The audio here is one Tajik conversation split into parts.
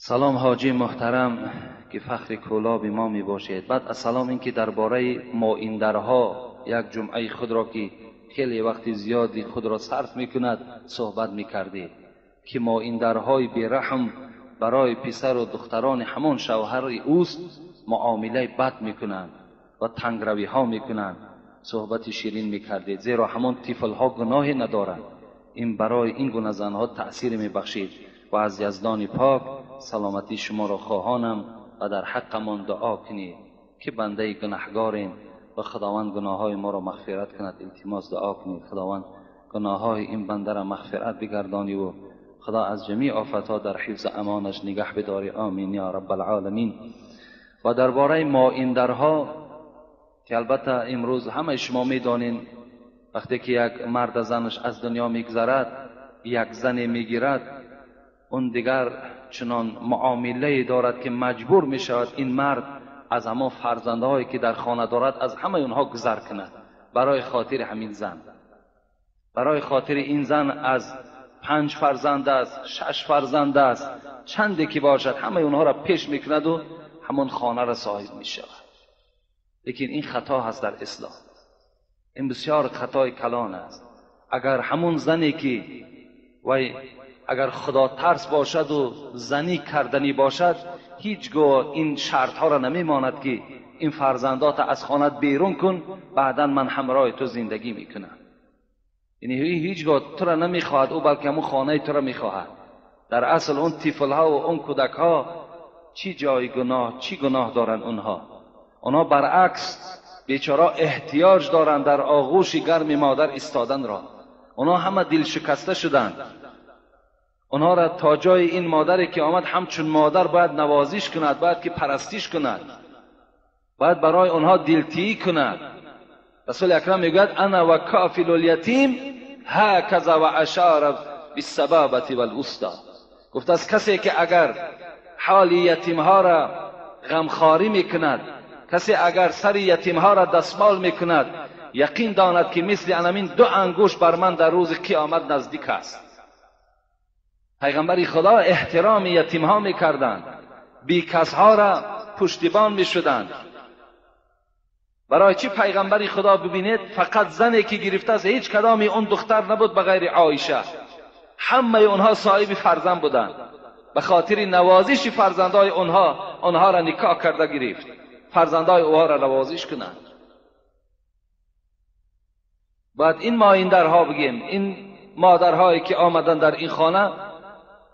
Салом ҳоҷи муҳтарам ки фахри Кӯлоби мо мебошед. Баъд аз салом ин ки дар бораи моиндарҳо як ҷумъаи худро ки хеле вақти зиёди худро сарф мекунад суҳбат мекардед ки моиндарҳои бераҳм барои писару духтарони ҳамон шавҳари ӯст муомилаи бад мекунанд ва тангравиҳо мекунанд. Суҳбати ширин мекардед, зеро ҳамон тифлҳо гуноҳе надоранд. Ин барои ин гуна занҳо таъсир мебахшид ва аз Яздони пок саломатии шуморо хоҳонам ва дар ҳаққамон дуо кунед ки бандаи гунаҳгорем ва Худованд гуноҳҳои моро мағфират кунад. Илтимос дуо кунед Худованд гуноҳҳои ин бандаро мағфират бигардонӣ ва Худо аз ҷамеи офатҳо дар ҳифзи амонаш нигаҳ бидорӣ. Омин ё раббалъоламин. Ва дар бораи моиндарҳо ки албатта имрӯз ҳамаи шумо медонед, вақте ки як мард занаш аз дунё мегзарад, як зане мегирад, он дигар чунон муомилае дорад ки маҷбур мешавад ин мард аз ҳамон фарзандҳое ки дар хона дорад аз ҳамаи онҳо гузар кунад барои хотири ҳамин зан. Барои хотири ин зан аз 5 фарзанд аст, 6 фарзанд аст, чанде ки бошад ҳамаи онҳоро пеш мекунад ва ҳамон хонаро соҳиб мешавад. Лекин ин хато ҳаст дар ислом. Ин бисёр хатои калон аст. Агар ҳамон зане ки вай агар худо тарс бошад ва занӣ карданӣ бошад, ҳеҷ гоҳ ин шартҳоро намемонад ки ин фарзандотро аз хонат берун кун, баъдан ман ҳамроҳи ту зиндагӣ мекунам. Яъне ҳеҷ гоҳ туро намехоҳад ӯ, балки ҳамон хонаи туро мехоҳад. Дар асл он тифлҳо ва он кӯдакҳо чӣ ҷои гуноҳ, чӣ гуноҳ доранд онҳо? Онҳо баръакс бечора эҳтиёҷ доранд дар оғӯши гарми модар истоданро. Онҳо ҳама дилшикаста шуданд. Онҳоро то ҷои ин модаре ки омад ҳамчун модар бояд навозиш кунад, бояд ки парастиш кунад, бояд барои онҳо дилтиӣ кунад. Расули акрам мегӯяд ана ва кофилу лятим ҳаказа ва ашара биссабабати валвуста. Гуфтааст касе ки агар ҳоли ятимҳоро ғамхорӣ мекунад, касе агар сари ятимҳоро дастмол мекунад, яқин донад ки мисли анамин 2 ангушт бар ман дар рӯзи қиёмат наздик аст. Пайғамбари Худо эҳтироми ятимҳо мекарданд, бекасҳоро пуштибон мешуданд. Барои чӣ пайғамбари Худо бибинед фақат зане ки гирифтааст ҳеҷ кадоми он духтар набуд ба ғайри Оиша, ҳамаи онҳо соҳиби фарзанд буданд. Ба хотири навозиши фарзандҳои онҳо онҳоро никоҳ карда гирифт, фарзандҳои онҳоро навозиш кунанд. Бояд ин моиндарҳо бигем, ин модарҳое ки омаданд дар ин хона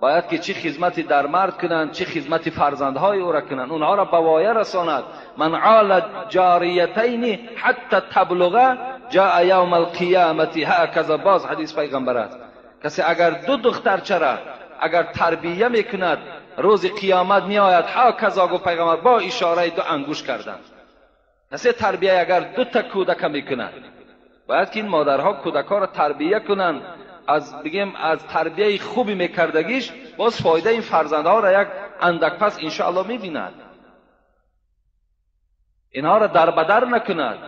бояд ки чӣ хизмати дар мард кунанд, чӣ хизмати фарзандҳои ӯро кунанд, онҳоро ба воя расонад. Ман ола ҷориятайни ҳатта таблуға ҷаа явма алқиёмати ҳаказа. Боз ҳадис пайғамбар аст. Касе агар 2 духтарчара агар тарбия мекунад, рӯзи қиёмат меояд ҳаказа, гуфт пайғамбар бо ишораи 2 ангушт карданд. Касе тарбия агар 2 та кӯдака мекунад, бояд ки ин модарҳо кӯдакҳоро тарбия кунанд. Аз бигем аз тарбияи хуби мекардагиш боз фоидаи ин фарзандҳоро як андак пас иншоаллоҳ мебинад. Инҳоро дарбадар накунад.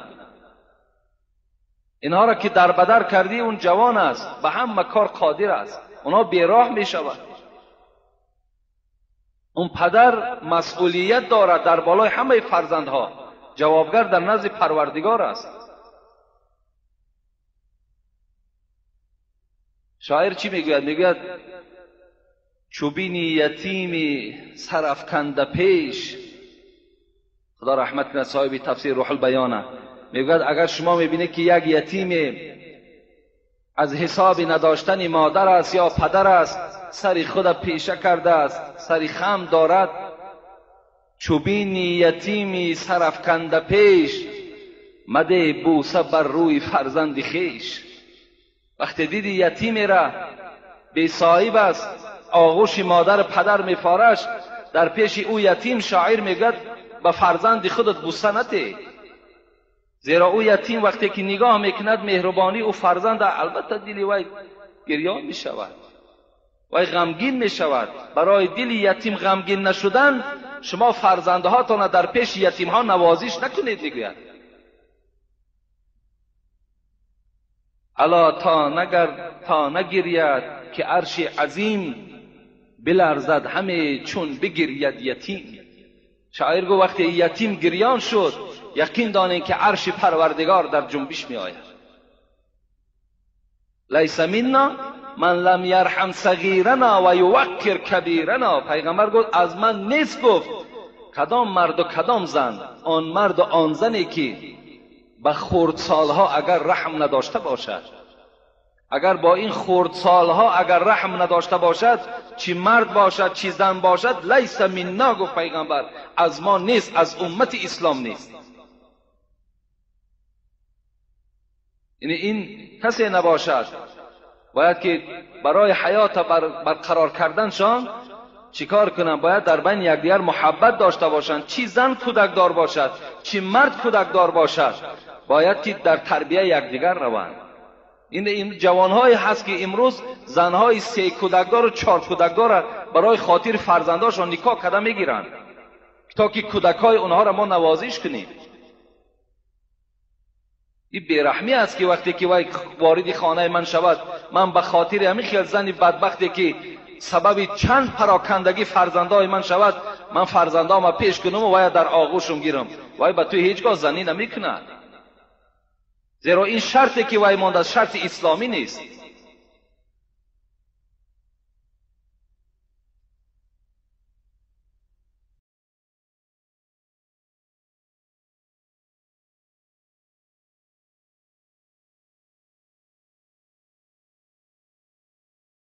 Инҳоро ки дарбадар кардӣ он ҷавон аст, ба ҳама кор қодир аст, онҳо бероҳ мешаванд. Он падар масъулият дорад дар болои ҳамаи фарзандҳо, ҷавобгар дар назди Парвардигор аст. Шоир чӣ мегӯяд? Мегӯяд чӯбини ятими сарафканда пеш, Худо раҳмат кунад соҳиби тафсир Рӯҳулбаёна, мегӯяд агар шумо мебинед ки як ятиме аз ҳисоби надоштани модар аст ё падар аст, сари худа пеша кардааст, сари хам дорад, чӯбини ятими сарафканда пеш, маде бӯса бар рӯи фарзанди хеш. Вақте диди ятимера бесоҳиб аст, оғӯши модару падар мефораш, дар пеши ӯ ятим шоир мегӯяд ба фарзанди худат бӯса натеҳ, зеро ӯ ятим вақте ки нигоҳ мекунад меҳрубонии ӯ фарзанда, албатта дили вай гирён мешавад, вай ғамгин мешавад. Барои дили ятим ғамгин нашудан шумо фарзандҳотонро дар пеши ятимҳо навозиш накунед, мегӯяд. Ало то нагиряд ки арши азим بلرزد همه چون بگرید یتیم. شاعر گفت وقتی یتیم گریان شد یقین دانید که عرش پروردگار در جنبش می آید. لیس منا من لم یرحم صغیرنا و یوقر کبیرنا. پیغمبر گفت از من نیست، گفت کدام مرد و کدام زن، آن مرد و آن زنی که به خردسالها اگر رحم نداشته باشد، اگر با این خردسالها اگر رحم نداشته باشد، چی مرد باشد چی زن باشد، لیس منا، گفت پیغمبر از ما نیست، از امت اسلام نیست. یعنی این کسی نباشد، باید که برای حیات برقرار کردنشان چیکار کنن؟ باید در بین یکدیگر محبت داشته باشند. چی زن کودکدار باشد چی مرد کودکدار باشد، باید که در تربیه یکدیگر روند. این جوانهایی هست که امروز زنهای 3 کودکدار و 4 کودکدار برای خاطر فرزنداشان نکاح کرده میگیرند تا که کودکهای اونها را ما نوازش کنیم. این بیرحمی است که وقتی که وای وارد خانه من شود، من به خاطر همین خیال زن بدبختی که سبب چند پراکندگی فرزندای من شود، من فرزندام پیش کنم و وای در آغوشم گیرم، وای به تو هیچگاه زنی نمیکند. زیرا این شرطی که وای مانده شرط اسلامی نیست.